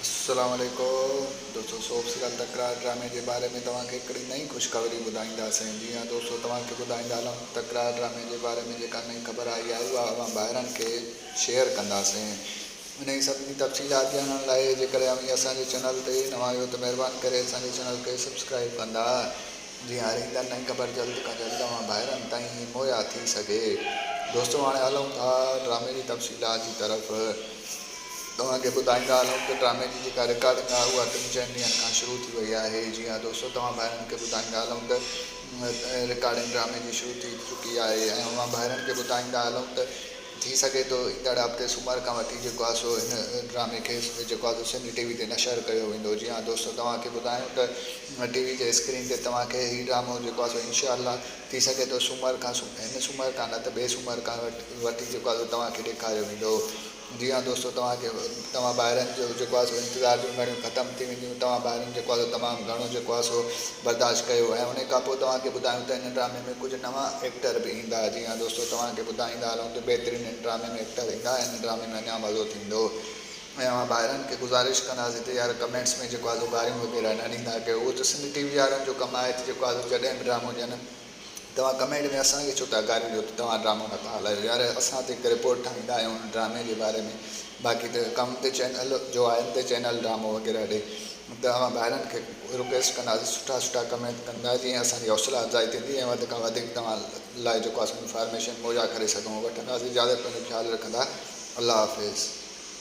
السلام عليڪم دوستو سوپ سريال تڪرار ڊرامي جي باري ۾ توهان کي هڪڙي نئين خوشخبري ٻڌائينداسين جي ها دوستو توهان کي ٻڌائيندا هلون تڪرار ڊرامي جي باري ۾ جيڪا نئين خبر آئي آهي اها اوهان ڀائرن کي شيئر ڪنداسين انهي سڀني تفصيلات ڄاڻڻ لاء جيڪڏهن اوهين اسان جي چينل تي نوان آهيو ته مهرباني ڪري اسان جي چينل کي سبسڪرائيب ڪندا جيئن هر ايندڙ نئين خبر جلد کان جلد اوهان ڀائرن تائين مهيا ٿي سگهي. دوستو هاڻي هلون ٿا ڊرامي جي تفصيلات جي طرف. توهان کي ٻڌائيندا هلون ته ڊرامي جي جيڪا رڪارڊنگ آهي اها ٽن چئن ڏينهن کان شروع ٿي وئي آهي. جي ها دوستو توهان ڀائرن کي ٻڌائيندا هلون ته رڪارڊنگ ڊرامي جي شروع ٿي چڪي آهي ۽ اوهان ڀائرن کي ٻڌائيندا هلون ته ٿي سگهي ٿو ايندڙ هفتي سومر کان وٺي جيڪو آهي سو هن ڊرامي کي جيڪو آهي سو سنڌ ٽي وي تي نشر ڪيو ويندو جي ها دوستو توهان کي ٻڌايون ته ٽي وي جي اسڪرين تي توهان کي هي ڊرامو جيڪو آهي سو انشاء الله ٿي سگهي ٿو سومر کان هن سومر کان نه ته ٻئي سومر کان وٺي جيڪو آهي سو توهان کي ڏيکاريو ويندو. جي ها دوستو توهان کي توهان ڀائرن جو جيڪو آهي سو انتظار جون گهڙيون ختم ٿي وينديون توهان ڀائرن جيڪو آهي سو تمام گهڻو جيڪو آهي سو برداشت ڪيو ۽ انهي کان پوء توهان کي ٻڌايون ته هن ڊرامي ۾ ڪجهه نوان ايڪٽر به ايندا جي ها دوستو توهان کي ٻڌائيندا هلون ته بهترين هن ڊرامي ۾ ايڪٽر ايندا ۽ هن ڊرامي ۾ اڃا مزو ٿيندو ۽ اوهان ڀائرن کي گذارش ڪنداسين ته يار ڪمينٽس ۾ جيڪو آهي سو گاريون وغيره نه ڏيندا ڪيو اهو ته سنڌ ٽي وي وارن جو ڪم آهي ته جيڪو آهي سو جڏهن به ڊرامو ڏين توهان ڪمينٽ ۾ اسان کي ڇو ٿا گاريون ڏيو ته توهان ڊرامو نٿا هلايو يار اسان ته هڪ رپورٽ ٺاهيندا آهيون ان ڊرامي جي باري ۾ باقي ته ڪم ته چينل جو آهي ته چينل ڊرامو وغيره ڏي ته اوهان ڀائرن کي رڪويسٽ ڪنداسين سٺا سٺا ڪمينٽ ڪندا جيئن اسان جي حوصلا افزائي ٿيندي ۽ وڌ کان وڌيڪ توهان لاء جيڪو آهي سو انفارميشن مهيا ڪري سگهون وٺنداسين اجازت پنهنجو خيال رکندا الله حافظ.